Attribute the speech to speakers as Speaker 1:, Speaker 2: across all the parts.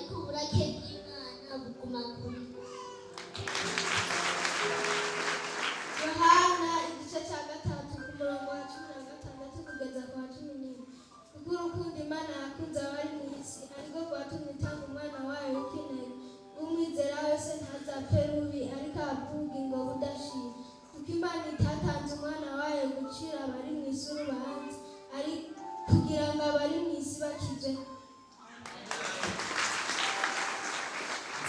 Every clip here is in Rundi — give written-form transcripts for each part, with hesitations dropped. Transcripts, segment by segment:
Speaker 1: Ariko uburake bw'Imana buguma kuri.
Speaker 2: Yohana igice cya 3, ku murongo wa 16 kugeza ku wa 14. Kuko urukundo Imana yakunze abari mu isi ariko rwatumye itanga umwana wayo w'ikinege, umwizera wese ntazapfe rubi, ariko ahabwe ubugingo budashira. Kuko Imana itatanze umwana wayo gucira abari mu isi urubanza, ari kugira ngo abari mu isi bakizwe.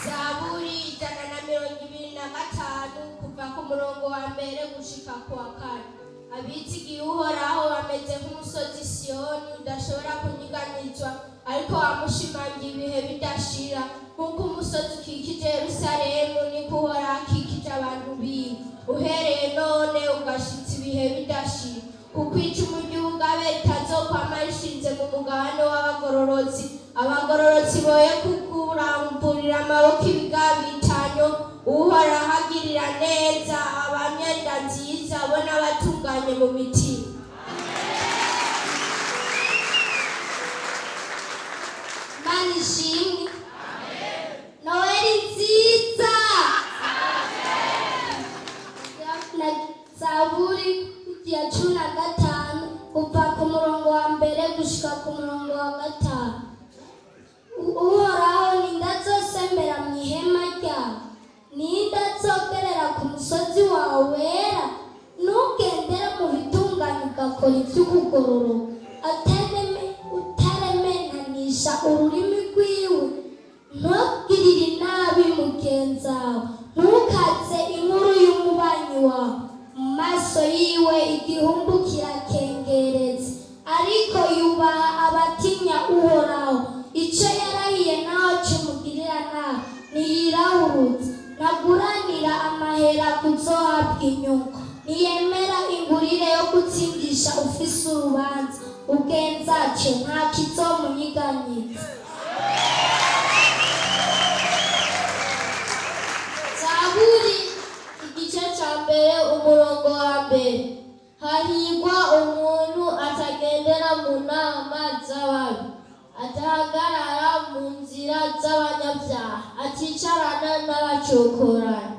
Speaker 3: Zaburi 125, kuva ku murongo wa mbere gushika ku wa kane. Abizigiye Uhoraho bameze nk'umusozi Siyoni udashobora kunyiganyizwa, ariko wamushimangiye ibihe bidashira. Nk'uko umusozi ukikije Yerusalemu, niko Uhoraho akikije abantu biwe, uhereye none ugashitsa ibihe bidashira. Kuko icumu ry'ubugabe ritazokwama rishinze mu mugabane w'abagororotsi, abagororotsi boye kukuramburira amaboko ibigabitanyo. Uhoraho agirira neza abanyenda nziza, bo n'abatunganye mu mitima.
Speaker 1: Imana ishimwe! Noheli nziza! Na Zaburi ya 15, kuva ku murongo wa mbere gushika ku murongo wa gatanu. Uhoraho, ninde azosembera mu ihema ryawe? Ninde azogerera ku musozi wawe wera? Nugendera mu bitunganye, ugakora iby'ukugororoka, utaremenanisha ururimi rwiwe, ntugirire nabi mugenzi wawe, ntukaze inkuru y'umubanyi wawe. Mu maso yiwe igihumbu kirakengeretse, ariko yubaha abatinya Uhoraho. Icyo yarahiye naho kimugirira nabi, ntiyirahurutse. Ntaguranira amahera kuzohabwa inyungu, ntiyemera ingurire yo gutsindisha ufise urubanza. Ubwenzace nta kizomunyiganyiza.
Speaker 3: Zaburi igice cya mbere, umurongo wa mbere. Hahigwa umuntu atagendera mu nama z'ababi, adahagarara mu nzira z'abanyabyaha, aticarana n'abacokorana.